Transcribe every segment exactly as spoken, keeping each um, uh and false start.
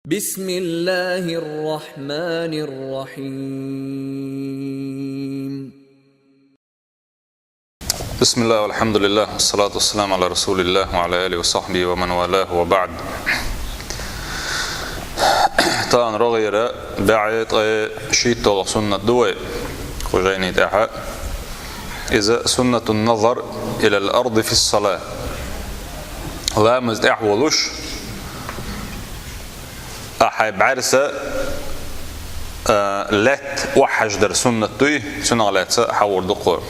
بسم الله الرحمن الرحيم. بسم الله والحمد لله والصلاة والسلام على رسول الله وعلى آله وصحبه ومن والاه وبعد. Тахан рогӀера бӀе ткъе шийтталагӀа суннат ду вай кху жайни тӀехьа. Иза سنة النظر إلى الأرض في الصلاة. Ламаз тӀехь волуш, а хьай бӀаьрса, а, лаьтта охьахьаждар суннат дуй, цунах лаьцна хьагӀур ду кхо.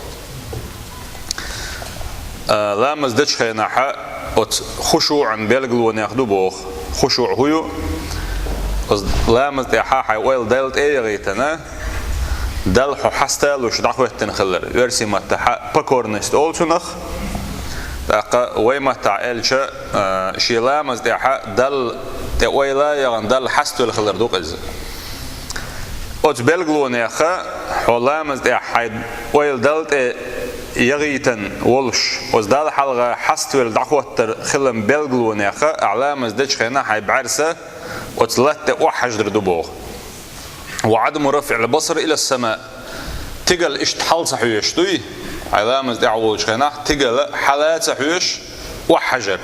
А, ламаз дечу хенахьа оцу хушуӀан белгалонех ду боху. ХушуӀ хӀун ю? Оцу ламаз тӀехьа хьайн ойла Далла тӀе а яхийтина, Далла хьо хьаста а луш дӀахӀоьттина хилар. Оьрсийн маттахьа покорность олу цунах. ТӀаккха вай маттахь аьлча, а, шен ламаз тӀехьа Далла тӀе ойла а яхана, Далла хьаставелла хилар ду-кх иза. Оцу белгалонеха хьо ламаз тӀехь хьайн ойла Далла тӀе яхийтина волуш, оцу Далла хьалха хьаставелла дӀахӀоттар хилан белгалонеха ахь ламаз дечу хенахь хьайн бӀаьрса оцу латта тӀе охьахьаждар ду боху. وعدم رفع البصر إلى السماء. Тигала иштта хьала ца хьоьжуш дуй, хьайн ламаз тӀехь волчу хенахь тигала хьала ца хьоьжуш охьахьажар.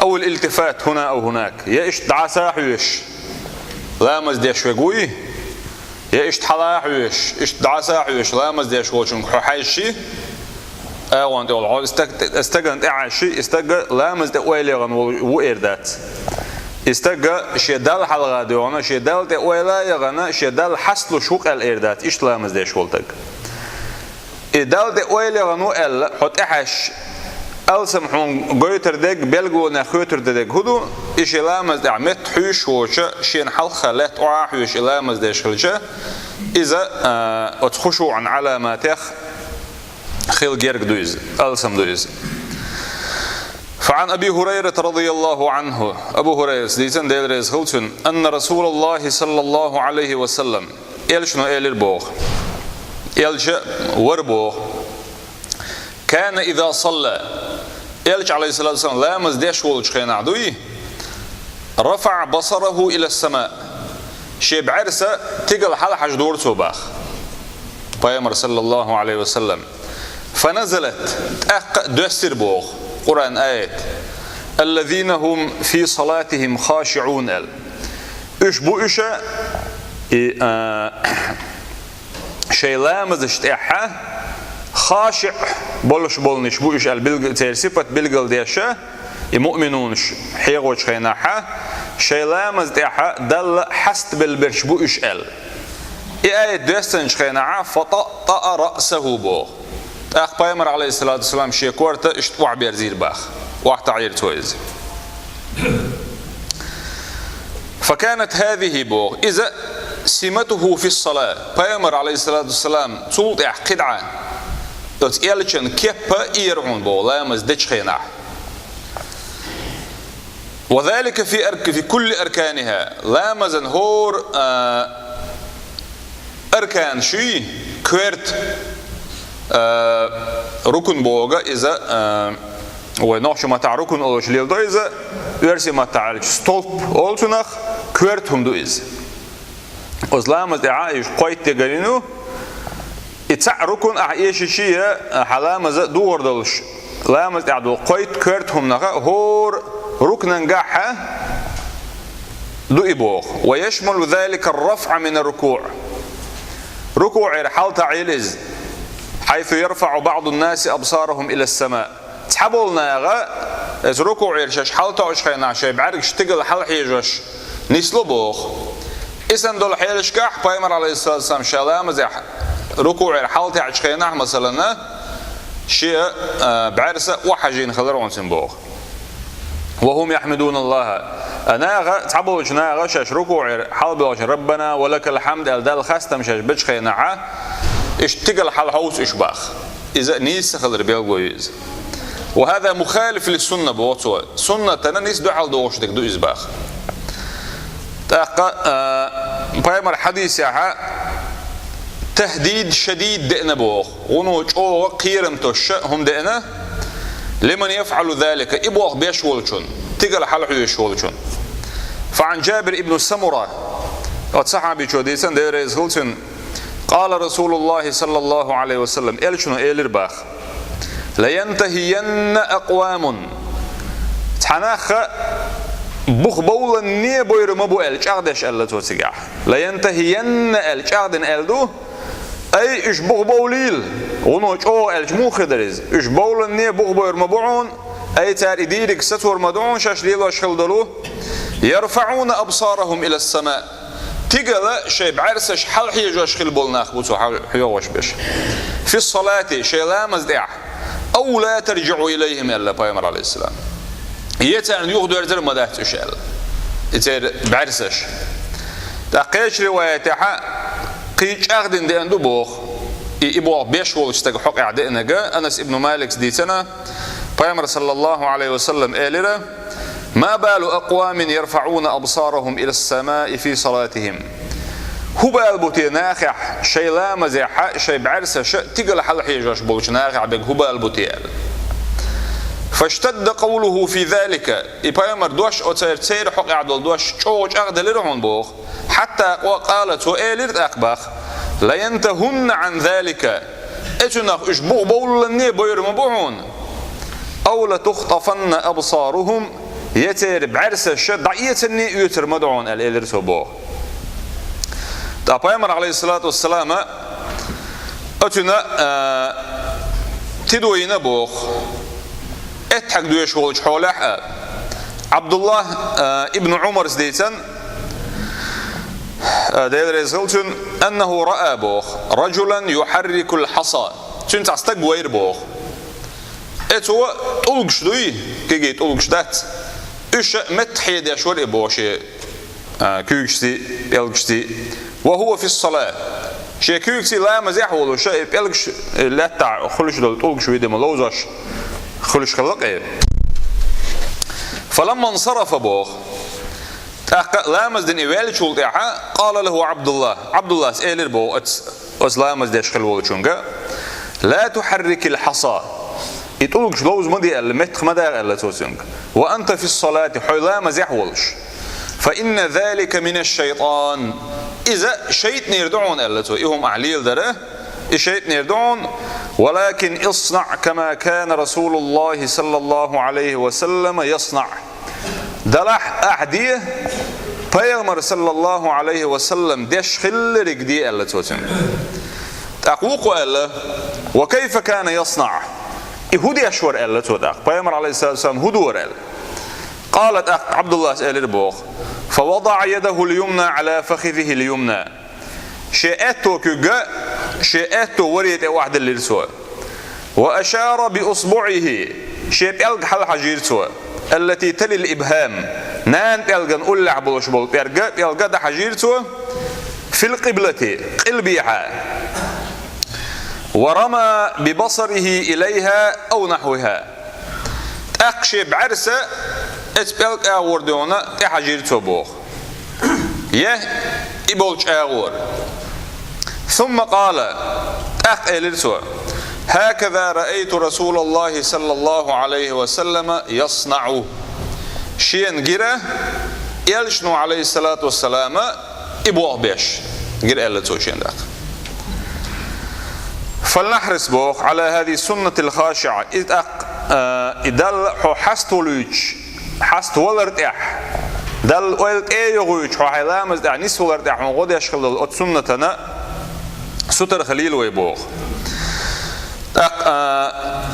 أو الالتفات هنا أو هناك. Я иштта дӀаса а хьоьжуш ламаз деш верг вуй, я иштта хьала а хьоьжуш, иштта дӀаса а хьоьжуш ламаз деш волчуьнга хьо хьаьжчи, агӀонна тӀехула хьо и стаг, и стагана тӀе Ӏаьшши, и стаг ламаз тӀе ойла яхана волу ву эр дац. И стаг шен Далла хьалха доьгӀна, шен Далла тӀе ойла а яхана, шен Далла хьаста луш ву-кх аьлла эр дац, иштта ламаз деш волу стаг. И Далла тӀе ойла яхана ву аьлла, хьо тӀехьаьжча, алсам хьуна гойтур дерг, белгалонех хоьтур дерг хӀун ду? И шен ламаз тӀехь метта хьуьйсуш воцуш, шена хьалха лаьтта охьа а хьоьжуш и ламаз деш хилча, иза, а, оцу хушуӀан Ӏаламатех хила герга ду иза, алсам ду иза. فعن أبي هريرة رضي الله عنه. Абу ХӀурайрас дийцина, Дела реза хила цунна, أن رسول الله صلى الله عليه وسلم, элчано элира боху. Элча вара боху. كان إذا صلى. Элча, عليه الصلاة والسلام, ламаз деш волчу хенахь дуй, رفع بصره إلى السماء. Шен бӀаьрса тигала хьала хьажадора цо боху. Пайхамар, صلى الله عليه وسلم. فنزلت, тӀаккха а доьссира боху Къуръан аят: الذين هم في صلاتهم خاشعون аьлла. Уьш бу уьш, и, а, шайн ламазаш тӀехьа хашиӀ болуш болниш бу уьш аьлла билг-, церан сипат билгал деш, и муъминунаш хьехочу хенахьа, шайн ламаз тӀехьа Далла хьастабелла берш бу уьш аьлла. И аят доьссанчу хенахьа, فطأطأ رأسه боху. ТӀаккха Пайхамар, عليه الصلاة والسلام, шен корта иштта охьаберзийра боху. ОхьатаӀийра цо иза. فكانت هذه боху. Иза سمته في الصلاة. Пайхамар, عليه الصلاة والسلام, цул тӀаьхьа кхидӀа оцу элчан кеп а яра хьуна боху, ламаз дечу хенахь. وذلك في أرك-، في كل أركانها. Ламазан хӀора, а, аркан шуй, коьрта, а, рукун боху иза, а, вай нохча маттахь рукун олуш леладо иза, оьрсийн маттахь аьлча столп олу цунах, коьрта хӀума ду иза. Оцу ламаз тӀехьа уьш кхойтта дерг а ю, и цхьаъ рукун ахь эшича а, хьан ламаз а духур долуш, ламаз тӀехь долу кхойтта коьрта хӀуманах а хӀора рукнан гахь а ду и боху. ويشمل ذلك الرفع من الركوع. РукуӀера хьалатаӀийла иза. حيث يرفع بعض الناس أبصارهم إلى السماء. Цхьаболу наха, иза рукуӀера шаьш хьалатоьуш хенахь, шайн бӀаьргаш тигала хьалахьежош нисло боху. И санна долу хьелашкахь Пайхамар, عليه الصلاة والسلام, шен ламазехь рукуӀера хьалатаьӀчу хенахь, масалана, шен, а, бӀаьрса охьахьажийна хилар оцун боху. وهم يحمدون الله. А наха, цхьаболчу наха шаьш рукуӀера хьалабоьлхуш, ربنا ولك الحمد аьлла Далла хастам шаьш бечу хенахьа, иштта тигала хьалахьовса уьш боху. Иза нийса хилар белгало ю иза. وهذا مخالف للسنة боху цо. Суннатана нийса дуьхьал догӀуш дерг ду иза боху. ТӀаккха, а, Пайхамар хьадисехьа تهديد شديد деана боху. ГӀуно чӀогӀа кхерам тосуш хӀума деана, لمن يفعل ذلك, и боху беш волчун, тигала хьалахьоьжуш волчун. وعن جابر بن سمرة, оцу сахьабичо дийцина, Дела реза хуьлда цунна, قال رسول الله صلى الله عليه وسلم, элчано элира боху: لينتهين أقوام, цхьа нах бух бовлане бойур ма бу аьлла, чӀагӀдеш аьлла цо цигахь. لينتهين аьлла, чӀагӀдина аьлла ду, ай, уьш бух бовлийла, гӀуно чӀогӀа аьлча муха хир дара иза? Уьш бовлане бух бойур ма бу хьуна, ай, цара и дийриг сацор ма ду хьуна, шаьш лелош хила долу, يرفعون أبصارهم إلى السماء, тигала шайн бӀаьрсаш хьалахьежош хила болу нах бу цо хьо-, хьоьгӀуш берш, في الصلاة, шайн ламаз тӀехь, أو لا ترجعوا إليهم, аьлла пайхамар, عليه السلام. Я царна юхадоьрзур ма дац уьш аьлла, и церан бӀаьрсаш. ТӀаккха кхечу риваятехь кхин чӀагӀдина деана ду боху, и, и боху беш волчу стага хьокъехь деанарг, Анас ибн Маликс дийцина, пайхамар, саллаллаху Ӏалайхи ва саллам, элира: ما بال أقوام يرفعون أبصارهم إلى السماء في صلاتهم؟ ХӀун бала бу те нахехь, шайн ламазехь шайн бӀаьрсаша тигала хьалахьежош болчу нахехь берг хӀун бала бу те аьлла. فاشتد قوله في ذلك, и пайхамар дош, оцеран церан хьокъехь долу дош чӀогӀа чӀагӀделира хьуна боху. حتى قال, цо элира тӀаккха боху: لينتهن عن ذلك, эцунах уьш бух бовллане бойур ма бу хьуна. أو لتخطفن أبصارهم, я церан бӀаьрсаша дӀаэцарне оьцур ма ду хьуна аьлла, элира цо боху. Ткъа пайхамар, Ӏалайхиссалату вассалам, оцуьнан, а, тидо йина боху. Эттахьаг доьшуш волчу хьолехь а, Ӏабдуллах, а, ибн Ӏумарс дийцан, а, Дела реза хуьлда цунна, أنه رأى боху, رجلا يحرك الحصى. Цуьнан цхьа стаг вайра боху. Э, цо тӀулгаш дуй, кегий тӀулгаш дац. Уьш а меттахъхьедеш вара и боху шен, а, куьйгашций, пӀелгашций. وهو في الصلاة. Шен куьйгашций ламазехь а волуш, и пӀелгаш, э, лаьттахь хуьлуш долу тӀулгаш, видимо, ловзош хуьлуш хилла-кх и. فلما انصرف боху. ТӀаккха ламаз дина и ваьллачул тӀаьхьа, قال له عبد الله. Ӏабдуллас элира боху оцу, оцу ламаз деш хилла волчуьнга: لا تحرك الحصى. И тӀулгаш ловза ма де аьлла, меттах ма даха аьлла цо цуьнга. وأنت في الصلاة, хьо ламазехь волуш. فإن ذلك من الشيطان. Иза шайтӀанера ду хьуна аьлла цо, и хӀума ахь леладар, и шайтӀанера ду хьуна. ولكن اصنع كما كان رسول الله صلى الله عليه وسلم يصنع. Делахь ахь де, пайхамар, саллаллаху Ӏалайхи ва саллам, деш хилларг де аьлла цо цуьнга. ТӀаккха вукхо аьлла: وكيف كان يصنع؟ И хӀун деш вара аьлла цо тӀаккха, пайхамар, Ӏалайхиссалату вассалам, хӀун дора аьлла. قال, тӀаккха Ӏабдуллас элира боху: فوضع يده اليمنى على فخذه اليمنى. Шен аьтто куьг шен аьтто варе тӀе охьадиллира цо. وأشار بإصبعه, шен пӀелг хьалахьажийра цо, التي تلي الإبهام, нана пӀелган уллехь болуш болу пӀелг, пӀелг дӀахьажийра цо, في القبلة, къилбехьа. ورمى ببصره إليها أو نحوها. ТӀаккха шен бӀаьрса эцу пӀелг агӀор дуьйна тӀехьажийра цо боху. Я и болчу агӀор. ثم قال, тӀаккха элира цо: هكذا رأيت رسول الله صلى الله عليه وسلم يصنع. Шена гира, элчано, Ӏалайхиссалату вассалам, и болх беш гира аьлла цо шена тӀаккха. فلنحرص боху على هذه السنة الخاشعة. И тӀаккха, а, и Далла хьо хьаставолуьйтуш, хьаставалар тӀехь, Далла ойла тӀе а йохуьйтуш, хьо хьайн ламаз тӀехь нисвалар тӀехь хьуна гӀо деш хила долу оцу суннатана сутара хилийла вай боху. ТӀаккха, а,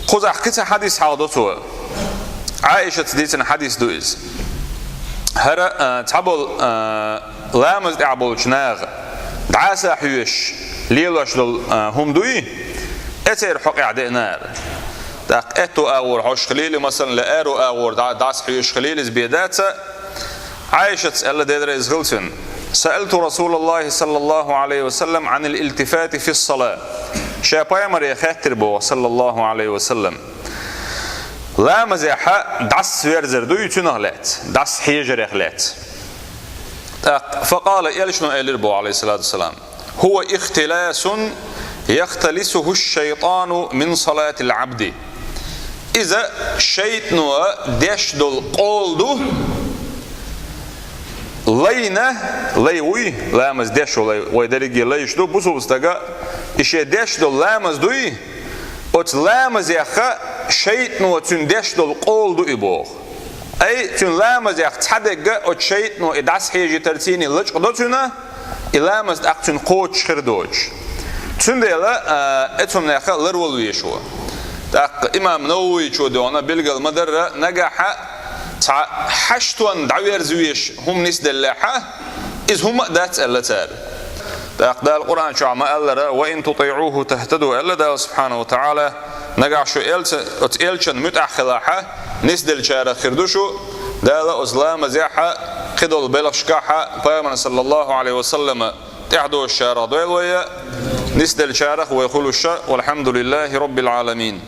кхузахь кхин цхьа хьадис хьалдо цо. Ӏаишатс дийцина хьадис ду иза. ХӀара, а, цхьаболу, а, ламаз тӀехь болчу наха дӀаса хьоьшуш лелош долу, а, хӀума дуй, эцеран хьокъехь деанара. ТӀаккха аьтту агӀор хьоьшуш хилийла, масалан, аьрру агӀор дӀа-, дӀаса хьоьшуш хилийла, иза бен дац. Ӏаишатс аьлла, Дела реза хуьлда цунна: سألت رسول الله صلى الله عليه وسلم عن الالتفات في الصلاة. Ша пайхамаре хаьттира боху, саллаллаху Ӏалайхи ва саллам, ламазехь дӀаса верзар дуй, цунах лаьцна, дӀаса хьежарех лаьцна. ТӀаккха, فقال, элчано элира боху, Ӏалайхиссалату вассалам: هو اختلاس يختلسه الشيطان من صلاة العبد. Иза шайтӀано деш дола къола ду. Лайна, лай вуй, ламаз деш вола лай, вай дерриге лайш ду, бусалба стага, и ше деш дола ламаз дуй, оцу ламазех шайтӀано цуьнан деш дола къола ду и боху. Ай, цуьнан ламазех цхьа дегга оцу шайтӀано и дӀасахьежийтарций лачкъадо цуьнан, и ламаз тӀаккха цуьнан кхочуш хир доцуш. Цундела, а, оцу хӀуманех ларвала везаш ву. ТӀаккха имам Нававичо дуьхьал билгал ма-дарра, нагахь цхьа хьаштонна дӀаверзавеш хӀума нисделлехь, иза хӀума а дац аьлла цара. ТӀаккха Дала Къуръан чохь ма-аллара: «Ва ин тутиӀуху тахтаду», аьлла Дала субхьанаху ва таӀала, нагахь шу элца-, оцу элчан муьтӀахь хилахь, нисделлачарах хир ду шу, Дала оцу ламазехь кхидолу белхашкахь пайхамар саллаллаху Ӏалайхи ва саллама тӀаьхьадозучарах дойла вай, нисделлачарах вай хуьлуш, валхьамдулиллахи роббил Ӏаламин.